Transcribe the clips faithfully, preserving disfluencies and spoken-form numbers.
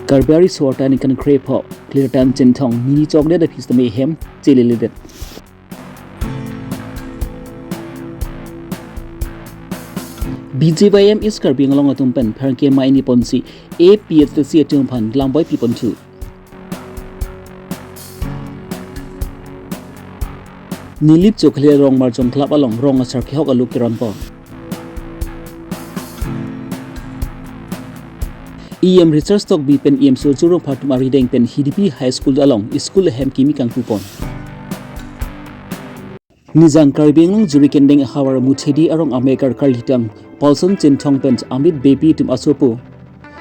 Karbi ariso arta ningkan krepho, Klirtang Chinthong mini chokdet aphi sitame hem cheleledet. B J Y M East Karbi Anglong atum pen pherangke amei iniponsi A P H L C atum aphan lamboi piponthu. Nilip Chokheli Rong Marjong Club along rong asar kehok alo keronpon. E M Richard Tokbi pen E M Surjya Rongphar atum arideng pen Hidipi High School along school ahem kimi kangpupon. Nijang Karbi Anglong Jirikindeng ahavar Muthedi arong amekar Karlitang Paulson Chinthong pen Amit Beypi atum asopo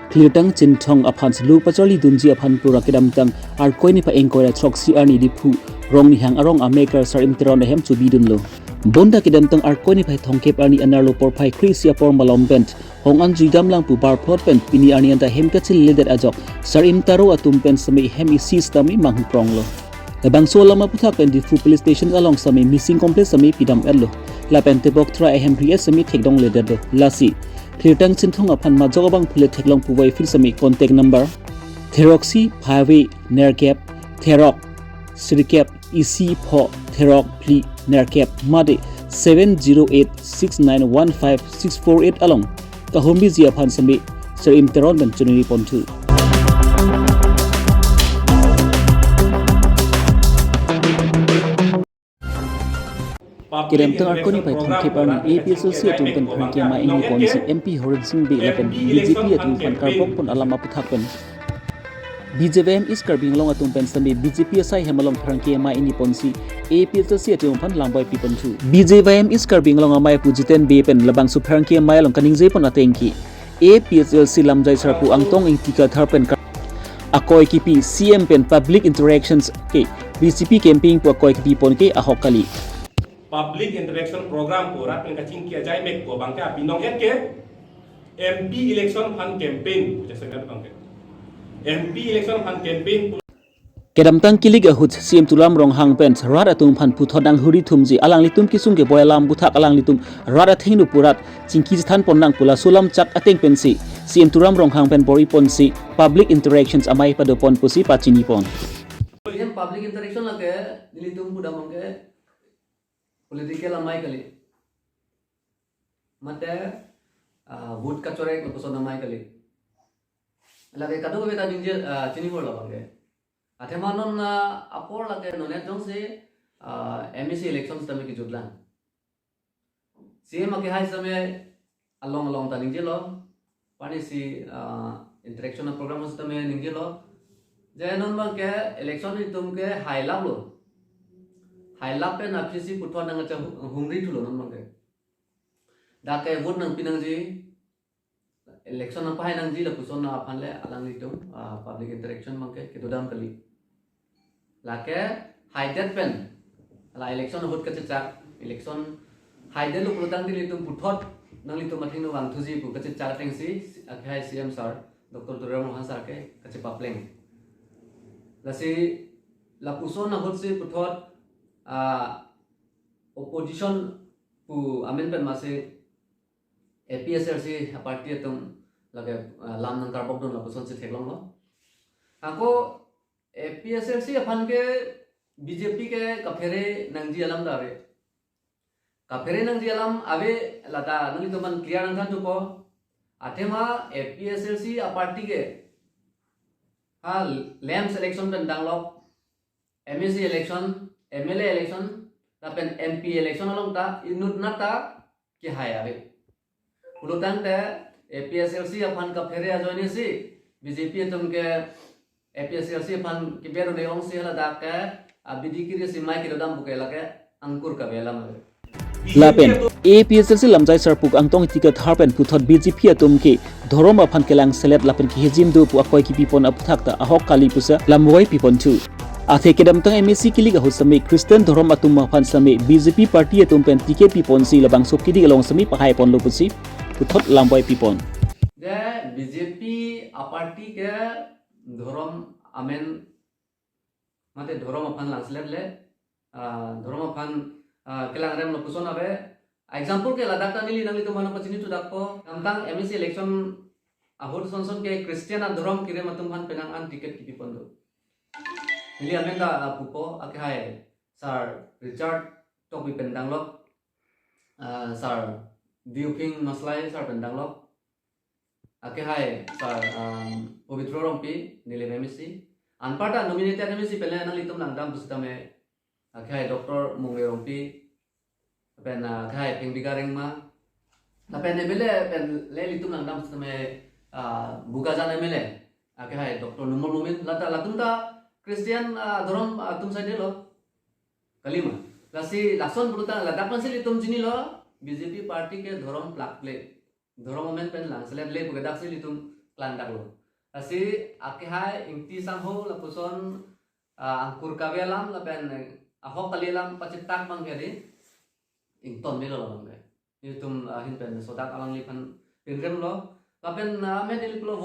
Klirtang Chinthong aphan selu pacharlidunji aphan pura kedamtang Arkoi niphai ingkoi ra throksi arni Diphu Rongnihang arong amekar Sarim Teron ahem chobidunlo. Bonta kedamtang Arkoi niphai thomkep arni anerlo porphai kre-isi apor malom pen hong an juidamlang pu barphot pen pini arni anta hem kacheleledet ajok Sarim Teron atum pen sitame hem isi sitame manghupronglo. Labangso alam aputhak pen Diphu Police Station along sitame missing complaint sitame pidam-etlo. Lapen tebok trai ahem ri-et sitame thekdongledetlo. Lasi Klirtang Chinthong aphan majok abang phule theklong puvoiphit sitame contact number throksi phave nerkep throk sirkep isi pho throk phli nerkep mate seven zero eight six nine one five six four eight along kahumriji aphan sitame Sarim Teron pen choningri ponthu. Kedamtang Arkoi niphai thomkep arni A P H L C atum pen pherangke amei iniponsi M P Horen Sing Bey lapen B J P atum aphan karbokpon alam aputhak pen B J Y M East Karbi Anglong atum pen sitame B J P asai hem along pherangke amei iniponsi A P H L C atum aphan lamboi piponthu. B J Y M East Karbi Anglong amei apu Jiten Bey pen labangso pherangke amei along kaningjepon atengke A P H L C lamjai sarpo Angtong Ingti Kathar pen ka-, akoi kipi C M pen public interactions ke B J P campaign pu akoi kipipon ke ahok kali. Public interaction program pu rat pen kachingki ajaimek pu abangke apinong-et ke M P election aphan campaign pu jasa abangke. M P election aphan campaign pu Kedamtang kilik ahut C M Tuliram Ronghang pen rat atum aphan puthot nanghurithumji alanglitum kesung keboi alam aputhak alanglitum rat athengno pu rat chingki chethanpon nang pu laso alam chak ateng pensi C M Tuliram Ronghang pen bor-iponsi public interactions amei padopon pusi pachinipon. Hem public interaction lake nelitum pudamong ke political amei kali. Mate, ah, vote kachorek lapuson amei kali. Lake kadokave ta ningje, ah, chinibor labangke. Athema non, ah, apor lake non-et jongsi, ah, M A C election sitame kejutlang. C M akehai sitame along along ta ningjelo. Pani si, ah, interaction program sitame ningjelo. Je non abangke election itum ke hailaplo. Hailap pen aphi si puthot nangkacha hu-, humrithulo non abangke. Dak ke vote nangpi nangji, election nangpahai nangji lapuson aphan le alanglitum, ah, public interaction abangke kedodam kali. Lake haidet pen, la election ahut kachechak, election haidetlo pulotangte ilitum puthot nanglitum athengno vangthuji pu kachechak atengsi, akehai C M sir, Doctor Tuliram Ronghang sir ke kachepapleng. Lasi lapuson ahutsi puthot, ah, opposition pu amen pen masi A P H L C aparty atum lake, ah, lam nangkarbokdun lapusonsi theklonglo. Ako A P H L C aphan ke B J P ke kaphere nangji alam ta ave. Kaphere nangji alam ave lata nanglitum aphan clear nangthan thupo. Athema A P H L C aparty ke ha lamps election pen danglok, M A C election, M L A election, lapen M P election along ta inut nat ta kehai ave. Pulotangte A P H L C aphan kaphere ajoinesi B J P atum ke A P H L C aphan keber-un-e ongsi haladak ke abidi kiri si mai kedodam pu ke lake angkur kave alam ave. Lapen A P H L C lamjai sarpo Angtong Ingti Kathar pen puthot B J P atum ke dhorom aphan kelang selet lapen kehijim do pu akoi kipipon aputhak ta ahok kali pusi lamvoi piponthu. Athe kedamtang M A C kilik ahut sitame Christian dhorom atum aphan sitame B J P party atum pen ticket piponsi labangso kidik along sitame pahaiponlo pusi puthot lamvoi pipon. Je B J P aparty ke dhorom amen mate dhorom aphan langselet le, ah, dhorom aphan, ah, kelangrem lapuson ave. Example ke ladak ta neli nanglitum aphan pachini thudakpo. Kedamtang M A C election ahut sonson ke Christian adhorom kerem atum aphan penang an ticket kipipon do. Neli amen ta, ah, pupo, akehai Sir Richard Tokbi pen danglo, ah, Sir Diuphing Maslai Sir pen danglo, akehai Sir, um, Pobitro Rongpi, Nilip M A C. Anparta nominated M A C pen le nanglitum langdam pusitame, akehai Doctor Mungve Rongpi, lapen, ah, akehai Pengbiga Rengma, lapen M L A pen le ilitum langdam pusitame, ah, Bokajan M L A, akehai Doctor Numal Momin, lata latum ta Christian, ah, adhorom atum saidelo. Kalima. Lasi lason pulo tangte ladak pensi ilitum chinilo, B J P party ke dhorom plakple, dhorom amen pen langselet le pu ke daksi ilitum klangdaklo. Lasi akehai Ingti Sangho lapuson, ah, angkur kave alam lapen, eh, ahok kali alam pachitak abang ke dei ington melo abang ke. Ilitum, ah, ahin pen sodak alangliphan pinremlo. Lapen, ah, amen neli pulo.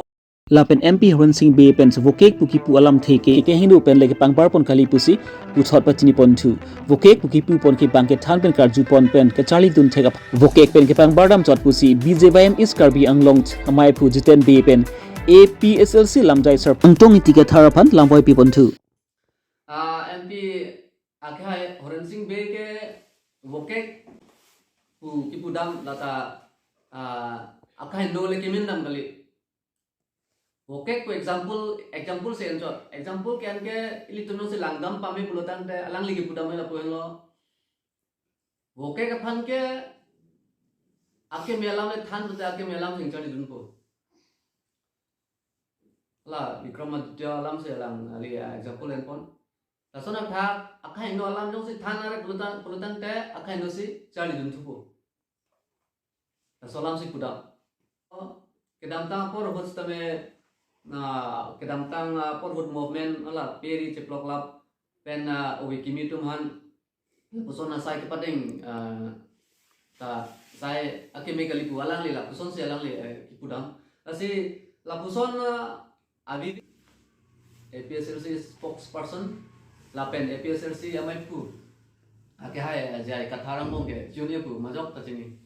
Lapen M P Horen Sing Bey pen vokek pu kipu alamthe ke kehingno pen le kepangbar pon kali pusi puthot pachini ponthu. Vokek pu kipu pon ke bang kethan pen karju pon pen kacharli dun thek ap. Vokek pen kepangbar damchot pusi B J Y M East Karbi Anglong amaiphu Jiten Bey pen A P H L C lamjai Sir Angtong Ingti Kathar aphan lamvoi pi ponthu. Ah, M P akehai Horen Sing Bey ke vokek pu kipu dam lata, ah, akehai no le kemin dam kali. Vokek pu example, example si enchot. Example ke-en ke ilitum jongsi langdam pame pulo tangte alangli kipu dam lapu henlo. Vokek aphan ke akeme alam le than pulote akeme alam si charli dunpo. La Vikramaditya alam si alang ali, ah, example enpon. Lason athak akehai no alam jongsi than are pulo tang, pulo tangte akehai no si charli dunthupo. Laso alam si kudam. Kedamtang apor ahut sitame, na kedamtang, ah, apor ahut movement ala peri cheplok lap pen, ah, ove kimi atum aphan lapuson asai kepading, ah, ta sai akeme kali pu alangli lapuson si alangli, eh, kipu dam. Lasi lapuson, ah, avi A P H L C spokesperson lapen A P H L C amaiphu akehai, eh, J I Kathar angbong ke junior pu majok ta chini.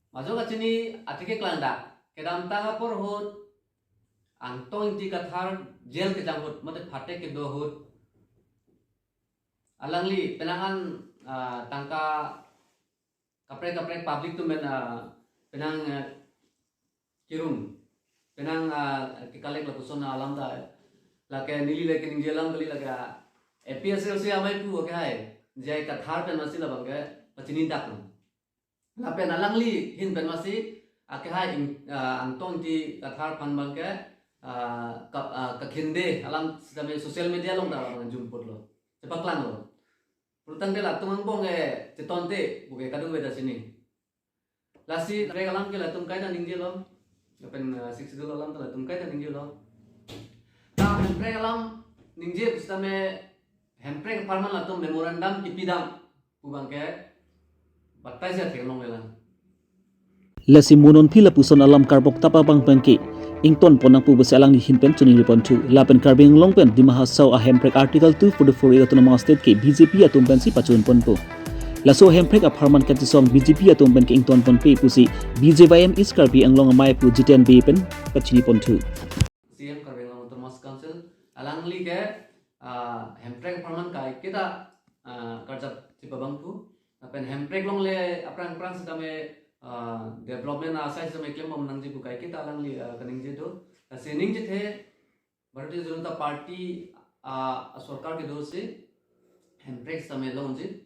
Majok kachini atike klangdak. Kedamtang apor ahut Angtong Ingti Kathar jail kejang ahut, mate phatek kedo ahut, alangli penang an, ah, tangka kaprek kaprek public atum pen, ah, penang, ah, kirung, penang, ah, kekalek lapuson alam ta, lake neli le keningje alam kali, lake A P H L C amaiphu akehai J I Kathar pen masi labang ke pachini dak lo. Lapen alangli ahin pen masi akehai Ing-, ah, Angtong Ingti Kathar aphan abang ke, ah, ka, ah, kakhinde alam sitame social media along ta abang jumputlo, chepaklanglo. Pulo tangte latum angbong ke chetonte pu ke kadokave ta chini. Lasi hemprek alam ke latum kaita ningjelo. Lapen, ah, Sixth Schedule alam ta latum kaita ningjelo. Ta hemprek alam ningje pusitame hemprek apharman latum memorandum kipi dam pu abang ke batai si theklonglelang. Lasi mo non aphi lapuson alam karbok tap abang pen ke ington pon nangpo pusi alangli ahin pen choningri ponthu. Lapen Karbi Anglong pen Dima Hasao ahemprek Article two forty-four A Autonomous State ke B J P atum pensi pachun ponpo. Laso hemprek apharman kachesong B J P atum pen ke ington ponpe pusi B J Y M East Karbi Anglong amaiphu Jiten Bey pen pachini ponthu. C M Karbi Anglong Autonomous Council alangli ke, ah, hemprek apharman kaiketa, ah, karjap chepabangpo. Lapen hemprek along le aphrang aphrang sitame, ah, development asai sitame klembom nangji pu kaiketa alangli, ah, kaningje do. Lasi ningjethe Bharatiya Janata Party, ah, asorkar kedo si hemprek sitame longji.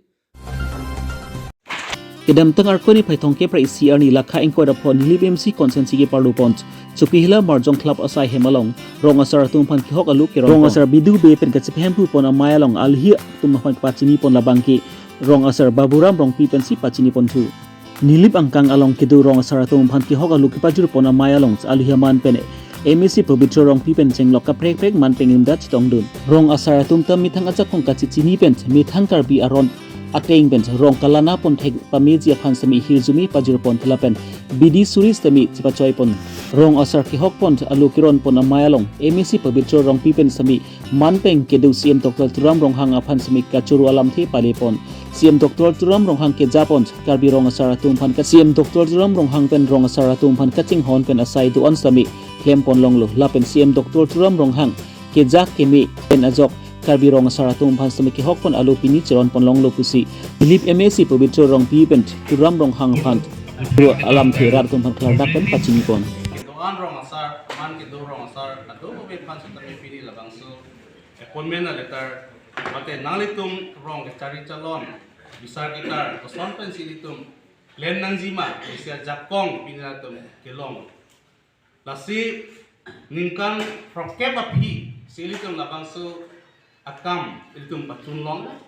Kedamtang Arkoi niphai thomkep ra isi arni lakha ingkoi ra pho Nilip M C constituency keparlo pon Chokihola Marjong Club asai hem along rong asar atum aphan kehok alo keron pon. Rong asar Bidu Bey pen kachepahemphu pon amei along alohi atum aphan kepachini pon labang ke rong asar Baburam Rongpi pensi pachini ponthu. Nilip angkang along kedo rong asar atum aphan kehok alo kepajir pon amei along alohi aman pen M A C Pobitro Rongpi pen chenglok kaprek kaprek man pengimdat chetongdun. Rong asar atum ta methang ajakong kachechini pen methang Karbi aron ateng pen rong kalana pon thek pameji aphan sitame hirjume pajir pon lapen bidi suri sitame chepachoi pon. Rong asar kehok pon alo keron pon amei along M A C Pobitro Rongpi pen sitame Manpeng kedo C M Doctor Tuliram Ronghang aphan semi kachoro alamthe palepon. C M Doctor Tuliram Ronghang kejapon Karbi Rong Asar atum aphan ka-, C M Doctor Tuliram Ronghang pen Rong Asar atum aphan kachinghon pen asai do-an semi klempon longlo. Lapen C M Doctor Tuliram Ronghang kejak keme pen ajok Karbi Rong Asar atum aphan semi kehokpon alo pini cheronpon longlo pusi Dilip M A C Pabitra Rongpi pen Tuliram Ronghang aphan alamthe rat atum aphan klardak pen pachinipon. Kedo-an Rong Asar, man kedo Rong Asar, kadokave aphan sitame pini labangso appointment a letter, mate nanglitum rong kachari chalon, bisar kitar, koson pensi ilitum klem nangjima, isi ajakong pini latum kelong. Lasi ningkan rokep aphi si ilitum labangso akam ilitum pachunlong.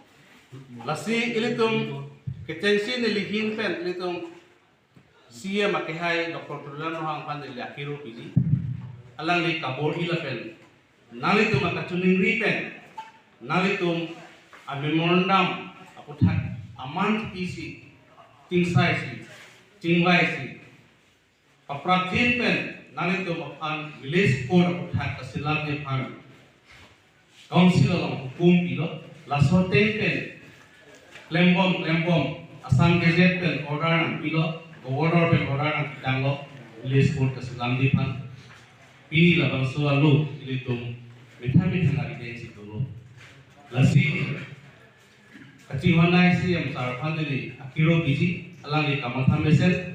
Lasi ilitum kechengsi neli ahin pen ilitum C M akehai Doctor Tuliram Ronghang aphan neli akero piji. Alangli kabor-i lapen nanglitum akachiningri pen nanglitum a memorandum aputhak aman pisi, tingsai si, chingvai si, paprapjin pen nanglitum aphan village court aputhak kaselamji aphan council along hukum pilo. Laso ateng pen klembom klembom Assam Gazette pen order nangpilo, governor pen order nangpitanglo, village court kaselamji aphan. Pini labangso alo ilitum methang methang arideng si dolo. Lasi kachinghon nai C M sir aphan neli akero piji, alangli kamatha mesen.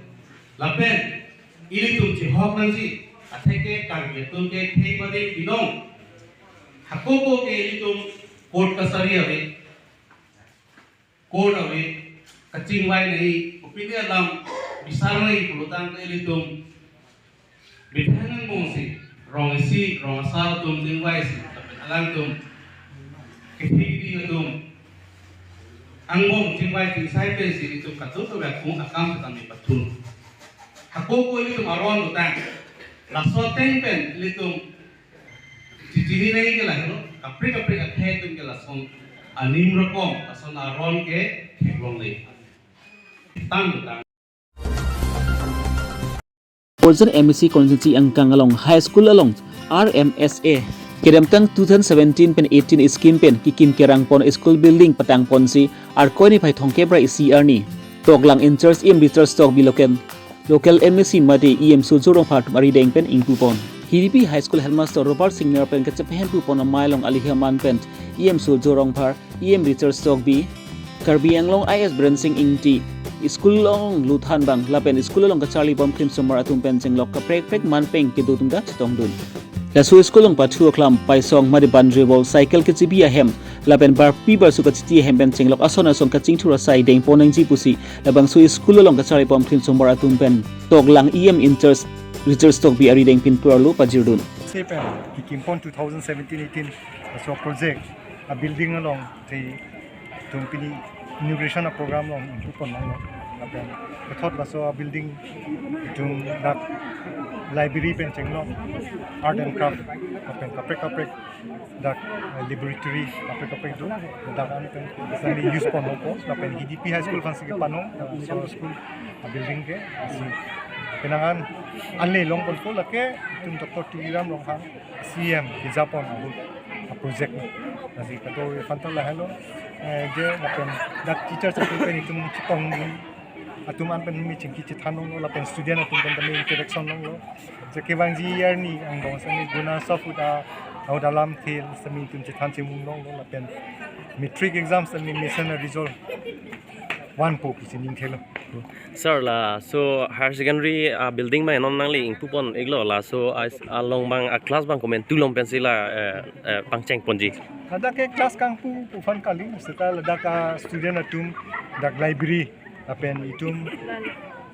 Lapen ilitum chihok nangji, atheke Karbi atum ke thek bade binong. Hako ko ke ilitum court kachari ave, court ave, kachingvai nai, kopine alam bisar nai pulotangte ilitum methang angbong si, rong isi, rong asar atum chingvai si, alangtum kethe kidi atum angbong chingvai chingsai pensi ilitum kadokave akung akam sitame pachun. Hako ko ilitum aron dotang. Laso ateng pen ilitum chichini nai ke lahelo, kaprek kaprek akhei atum ke lason anim rokom, lason aron ke theklongle. Tang dotang. Borjan M A C constituency angkang along high school along R M S A kedamtang two thousand seventeen pen eighteen scheme pen kikim kerangpon school building patangponsi Arkoi niphai thomkep ra isi arni toklang in-charge E M Richard Tokbi, local, local M A C mate E M Surjya Rongphar atum arideng pen ingpupon. Hidipi High School headmaster Robert Singnar pen kachepahempupon amei along alihi aman pen E M Surjya Rongphar, E M Richard Tokbi, Karbi Anglong I S Biren Singh Ingti, school along luthan abang lapen school along kacharlibom klimsomar atum pen chenglok kaprek kaprek manpeng kedo atum ta chetongdun. Laso school along pathu aklam, paisong mate boundary wall, cycle kechibi ahem lapen barpi barsu kachiti ahem pen chenglok ason ason kachingthur asai dengpon nangji pusi labangso school along kacharlibom klimsomar atum pen toklang E M in-charge Richard Tokbi arideng pinpur arlo pajirdun. Sepen kikimpon two thousand seventeen eighteen laso project a building along te itum pini inauguration a program along ingpupon nanglo. Lapen kethot laso a building itum dak library pen chenglok, art and craft, lapen kaprek kaprek dak, eh, laboratory kaprek kaprek do, dak an pen sami use pon nangpo, lapen Hidipi High School aphansi kepanon, laso school a building ke, lasi penang an anle longponpo, lake itum Doctor Tuliram Ronghang C M kejapon ahut a project ni. Lasi kadokave aphan ta lahelo, eh, je lapen dak teachers atum pen itum chetong atum an pen mi chingki chethan longlo, lapen student atum pen tame interaction longlo. Je kevangji arni angbong sami guna sofut a, ahut alamthe sami itum chethan chemung longlo, lapen matric exam sami mesen a result vanpo pusi ning thelo. Sir, laso higher secondary, ah, building abang non nangli ingpupon iklo, laso a, along abang a class abang komantu along pensi la, eh, eh, pangchengponji? Ladak ke class kangpu pu aphan kali, seta ladak a student atum dak library lapen itum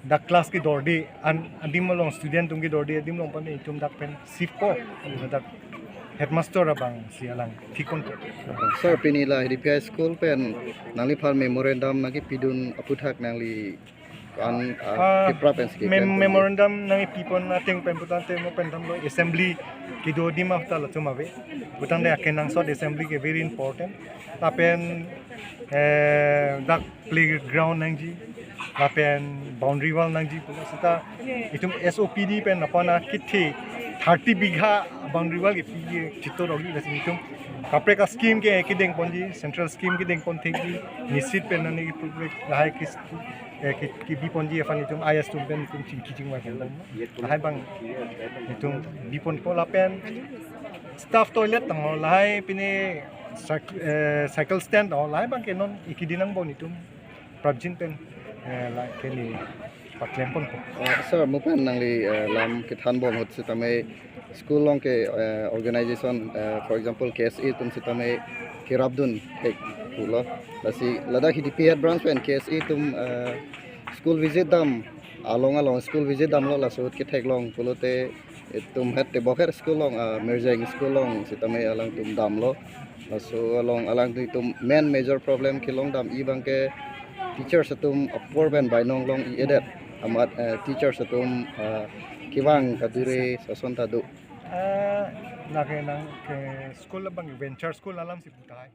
dak class kedorde an, adim along student atum kedorde adim along pen itum dak pen shift po, ladak headmaster abangsi alang thikon po. Sir, pini la Hidipi High School pen nangliphan memorandum nangkepidun aputhak nangli an, ah, ah, kipra pensi mem-, keklem ponji? Memorandum nangkepipon ateng pen putangte mo pen damlo assembly kedo adim ta latum ave. Putangte akenangsot assembly ke very important. Lapen, eh, dak playground nangji, lapen boundary wall nangji, pu seta itum S O P D pen apana kithi thirty bigha Boundary wall kepi ke chito rogi lasi netum kaprek a-scheme ke kedeng ponji, central scheme kedeng pon thekji, nisit pen nani ke public lahai ke, eh, ke, kebi ponji aphan netum ayas tum pen netum chingki chingvai pon. Lahai abang netum bi ponpo lapen staff toilet tanglo, lahai pine cyc-, eh, cycle stand tanglo, lahai abang ke non ikidi nangpo netum prapjin pen, eh, la keni paklem ponpo. Eh, sir, mo pen nangli, eh, lam kethan bom ahut sitame school along ke, eh, organization, eh, for example, K S A atum sitame kerapdun thek pulo. Lasi ladak Hidipihet branch pen K S A atum, eh, school visit dam, along along school visit damlo, laso ahut ketheklong pulote itum het tebok her school along, ah, Mirjeng school along sitame alangtum damlo. Laso along alangtum main major problem kelong dam-i abang ke teachers atum apor pen bainong long-i-edet. Amat, eh, teachers atum, ah, kevang kadure ason ta do. Eh, lake nang ke school abang venture school alam si pu tahai.